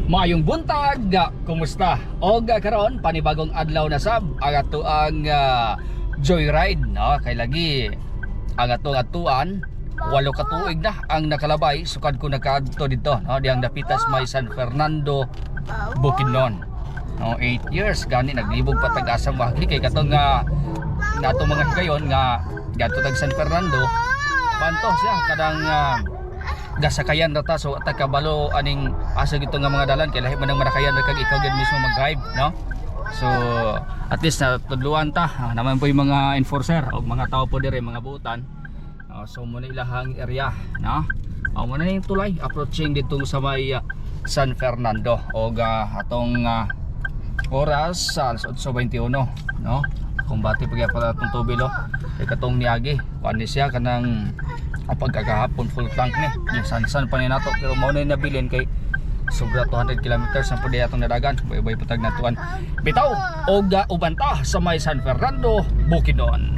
Maayong buntag, kumusta? Og karon panibagong adlaw na sab ang ato ang joyride, no? Kay lagi ang atong atuan 8 ka tuig na ang nakalabay sukad ko nakaadto dito, no? Diyang dapitas may San Fernando, Bukidnon. No, 8 years gani naglibog pa tag asa wagi kay katong nato mga higayon nga gadto tag San Fernando panto siya kadang gasakayan ra ta, so ta kabalo aning asa gito nga mga dalan kay lahi man ang manakayan ra kag ikaw gid mismo mag-drive, no? So at least na tudluan ta. Naman po yung mga enforcer o mga tao po dire mga buutan. So mo na ilahang area, no? Mo na yung tulay approaching dito sa may San Fernando og atong oras sa alas 8:21, no? Kumbati pag pala atong tubilo kay katong niagi kuan ni siya kanang ang pagkagahapon full tank ni yung sansan pa ni nato, pero mao na yung nabilin kay sobra 200 kilometers ang pwede atong nadagan. Baybay patag natuan bitaw og uban ta sa may San Fernando, Bukidnon.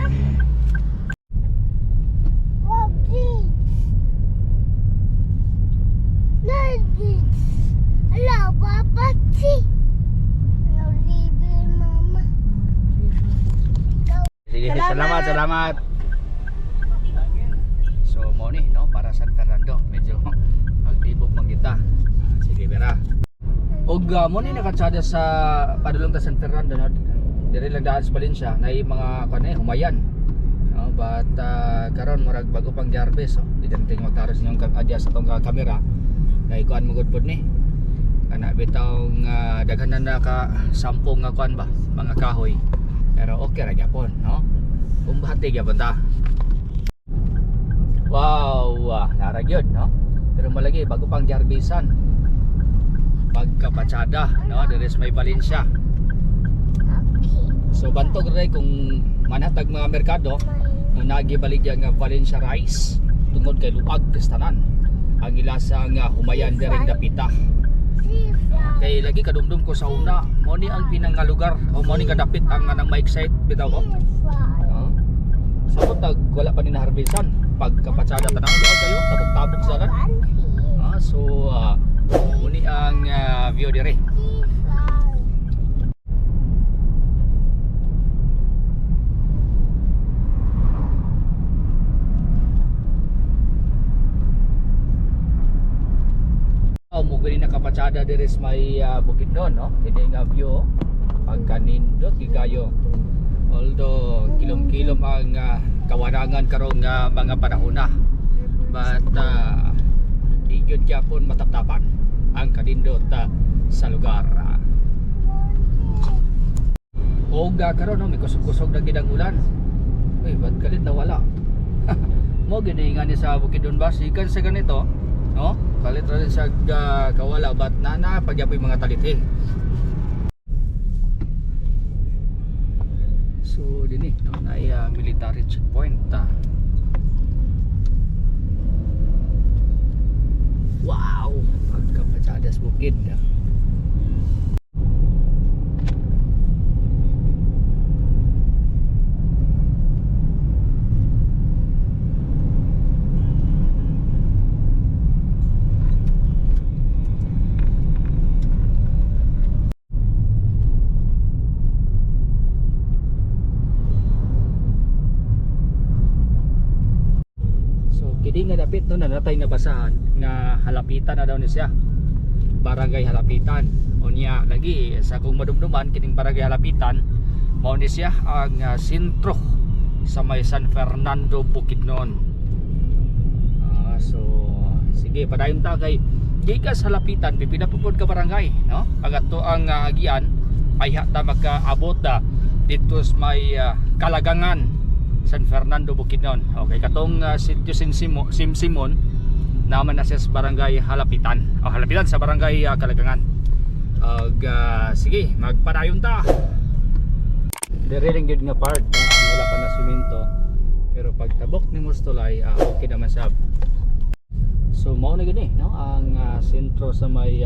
Hello, Papa. Hello, baby, Mama. Sige, salamat, salamat. So mo ni, no, para San Fernando medyo maglibog man kita. Sige bera. Og mo ni nakatsada sa padulong ta San Fernando, no? Diri lang daan sa Valencia na mga kuan eh humayan. No, but karon murag bago pang jarvis, oh. Di din magkaros inyong adya sa tong kamera. Kay kuan mo gud pod ni. Kana bitaw nga daghan na naka sampung nga kuan ba, mga kahoy. Pero okay ra gyapon, no? Kumbate gyapon ta. Wow, nara gyud, no? Pero malagi bago pang jarvisan. Pagkapatsada, no? Diri sa may Valencia. Okay. So bantog rin kung manhatag mga merkado, no, nagibaligya nga Valencia rice tungod kay luag kastanan ang ilasa nga humayan diring dapita. Kay lagi kadumdum ko sa una, mo ni ang pinangalugar o mo ni kadapit ang nang ma-excite bitaw ko. No? Sa tag wala pa ni naharbisan pagkapatsada tanan luag kayo tabok-tabok sa dalan. So muni ang view dire. Oh, mo gani nakapatsada dire sa may Bukidnon, no? Kini nga view pagkanindot gigayo. Although kilom-kilom ang kawarangan karong mga panahon na. But di gyud gyapon mataptapan ang kanindot sa lugar. Og karon, no, may kusog-kusog na gid ang ulan. Uy, ba't kalit nawala? Mo gini nga ni sa Bukidnon ba sikan sa ganito, no? Kalit ra din sa kawala but nana pagyapoy mga taliti. So dinhi, no, naay military checkpoint. Wow, pagkapatsadas bukid. So kini nga dapit, no, nanatay nabasahan nga halapitan na daw ni siya. Barangay Halapitan. Unya lagi sa kung madumduman kining Barangay Halapitan mao ni siya ang sentro sa may San Fernando, Bukidnon. So sige padayon ta kay gikan sa Halapitan pipila pa pud ka barangay, no? Ang ato ang agian ay ta makaabot ta dito sa may Kalagangan, San Fernando, Bukidnon. Okay, katong sitio Simsimon naman na siya sa Barangay Halapitan. O Halapitan sa Barangay Kalagangan. Ag sige, magpadayon ta. Dire lang gyud nga part ang wala pa na simento. Pero pagtabok ni Mustolay, okay naman siya. So mao na gini, no, ang sentro sa may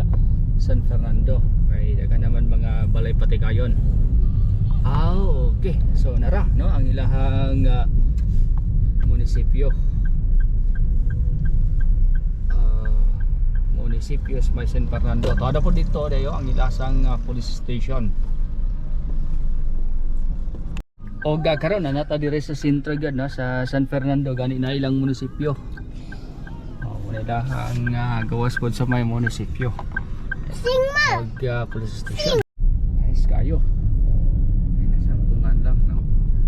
San Fernando. Kay daghan naman mga balay patigayon. Okay. So nara, no, ang ilahang munisipyo. Munisipyo sa may San Fernando. Tada po dito dayo ang ilasang police station. O karon na nata dire sa sentro gyud, no, sa San Fernando gani na ilang munisipyo. Oh, muna ang gawas pod sa may munisipyo. Sing ma. Og police station. Nice kayo. Ay, nasampungan lang, no.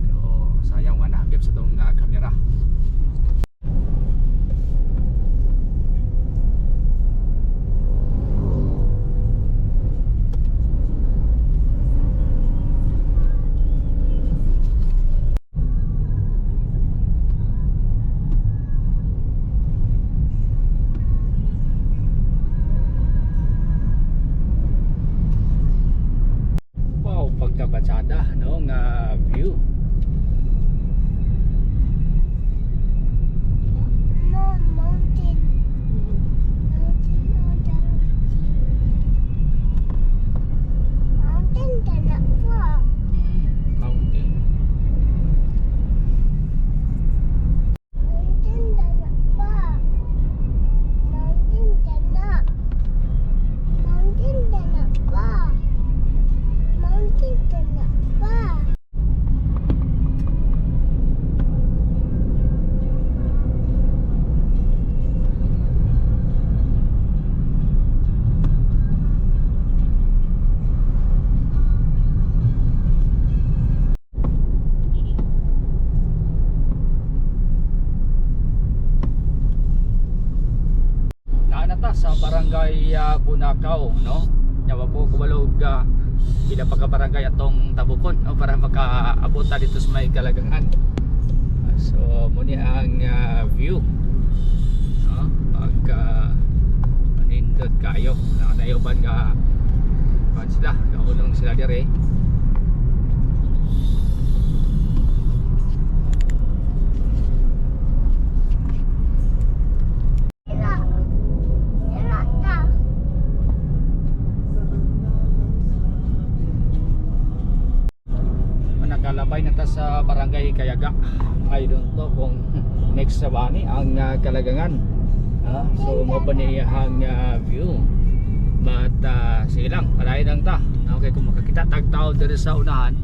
Pero sayang wala hagip sa tong kamera. Wow, pagkabatsada, no, nga view. Mo mountain. Mountain on the mountain na po. Mountain. Mountain na pa. Mountain na. Mountain na pa. Mountain na pa. Naa na ta sa barangay Bunakaw, no? Yawa po kubalog pila pa ka barangay atong Tabukon, no, para makaabot ta dito sa may Kalagangan. So muni ang view, no? Pagka manindot kayo, nakanayoban nga pan sila, kaulong sila dire. Ira. Ira ta. Nakalabay na ta sa barangay Kayaga. I don't know kung next sa bani ang Kalagangan. So mo pa niya ang view. But sige lang, palayo lang ta. Okay, kung makakita tag tao diri sa unahan,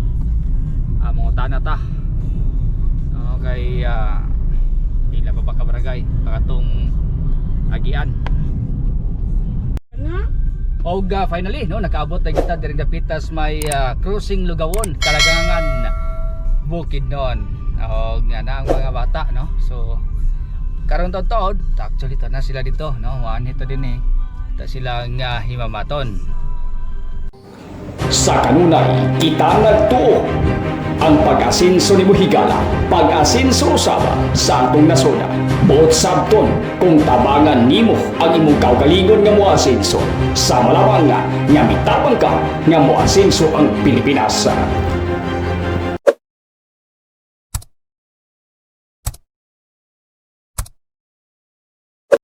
mangutana ta. Okay, pila pa ba ka barangay katong agian. Og finally, no, nakaabot na kita diri dapitas may crossing Lugawon, Kalagangan, Bukidnon. Og nga na ang mga bata, no. So karon taon actually to na sila dito, no. Waan ito din eh. Ta sila nga himamaton. Sa kanunay, kita nagtuo. Ang pag-asinso ni Buhigala, pag-asinso usaba sa atong nasoda. Buot sabton kung tabangan nimo ang imong kaugalingon nga moasinso. Sa malawang nga, nga mitabang ka nga moasinso ang Pilipinas.